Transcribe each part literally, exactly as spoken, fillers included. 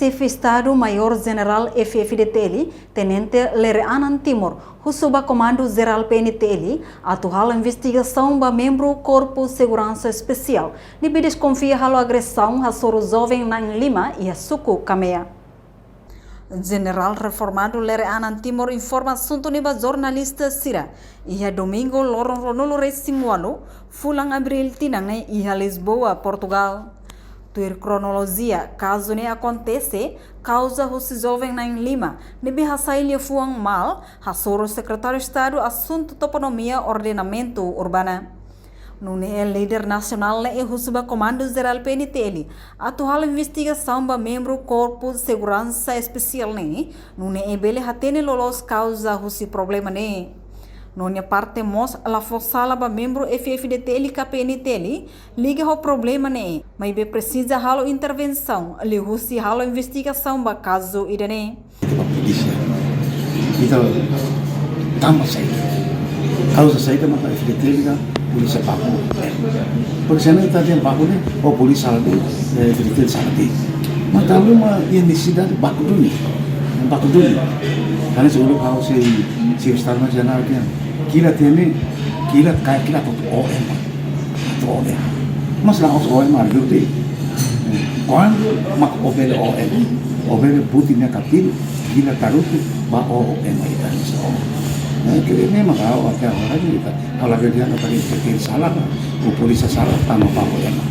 Xefe Estadu Maiór Jenerál F-FDTL, Tenente Lere Anan Timor, husu ba Komandu Jerál P N T L atu halo investigasaun ba membru Korpu Seguransa Espesiál ne'ebé deskonfia halo agresaun hasoru joven na'in lima iha suku Kamea. Jenerál reformadu Lere Anan Timor informa asuntu ne'e ba jornalista sira iha Domingu loron ruanulu-resin-ualu, fulan Abríl tinan ne'e iha Lisboa, Portugál. Tuir kronolojia, kazu ne'e akontese kauza husi joven na'in lima ne'ebé hasai liafuan malu hasoru Sekretáriu Estadu Asuntu Toponímia Ordenamentu Urbana. Nune'e líder nasionál ne'e husu ba Komandu Jerál P N T L atu halo investigasaun ba membru Korpu Seguransa Espesiál ne'e, nune'e bele hatene loloos kauza husi problema ne'e. No nia parte mós la fó sala ba membru F-FDTL ka P N T L liga ho problema ne'e, maibé presiza halo intervensaun liuhusi halo investigasaun ba kazu ida-ne'e. Ba polísia. Entaun, tanba saida? Kauza saida maka F-FDTL ka polísia baku? Porque se ita dehan baku ne'e, o polísia sala de'it, eh, F-FDTL sala de'it. Mas tanba mak iha nesesidade baku duni. Baku duni. Karena se uluk ha'u sei, sei estar mais janela dehan, kila tiha ne'e, kila kaer, kila atu oho ema. Atu oho ema. Mas la'ós oho ema arbiru de'it. Kuandu mak o bele oho ema, o bele buti nia kapin, kila karutu, ba oho ema ita nisa oho. Eh, ke memang ha'u até agora ita, ha'u la dehan ita, ita sala, o polísia sala, tanba baku ema.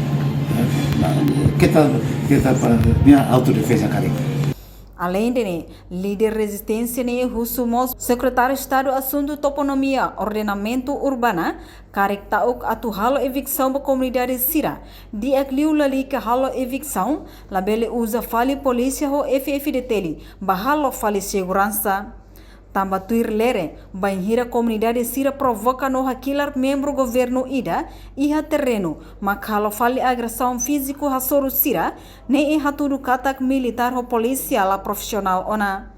Eh, na, keta, keta pa, nia autodefeza karik. Aleinde ne'e, líder rezisténsia ne'e husu mós Sekretáriu Estadu Asuntu Toponímia Ordenamentu Urbana, karik ta'uk atu halo eviksaun ba komunidade sira, di'ak liu lalika halo eviksaun, labele uza fali polísia ho F-FDTL ba halo fali seguransa. Tanba tuir Lere, bainhira komunidade sira provoka no hakilar membru governu ida iha terrenu, mak halo fali agresaun fíziku hasoru sira, ne'e hatudu katak militár ho polísia la profisionál ona.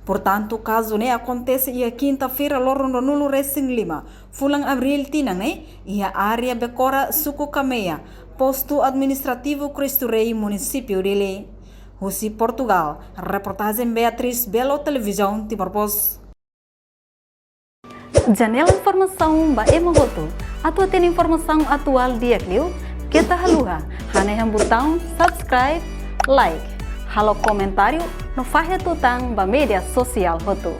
Portantu, kazu ne'e akontese iha kinta-feira loron ruanulu-resin-lima, fulan Abríl tinan ne'e, iha área Becora, suku Kamea, postu administrativu Cristo Rei, munisípiu Dili. Husi Portugál, reportajen Beatriz Belo, Televizaun Timor Post. Janela informasaun ba ema hotu. Atu hatene informasaun atuál di'ak liu, keta haluha hanehan butaun subscribe, like, halo komentáriu no fahe tutan ba média sosiál hotu.